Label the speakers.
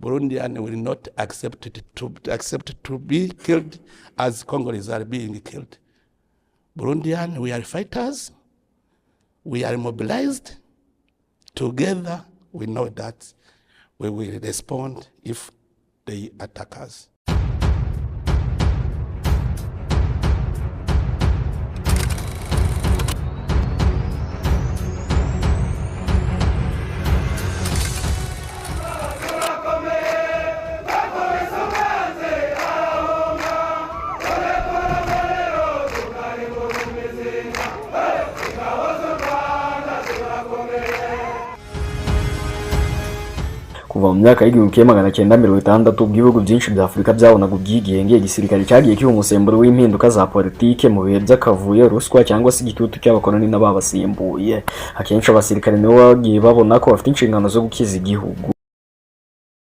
Speaker 1: Burundian will not accept it to accept to be killed as Congolese are being killed. Burundian, we are fighters. We are mobilized. Together, we know that we will respond if they attack us.
Speaker 2: Kuva mu myaka y'1960, ubwo ibihugu byinshi bya Afurika byabonaga ubwigenge, igisirikare cyagiye kiba umusemburo w'impinduka za politike mu bihe by'akavuyo, ruswa cyangwa se igitutu cy'abakoloni n'ababasimbuye. Akenshi abasirikare nibo bagiye babona ko bafite inshingano zo gukiza igihugu.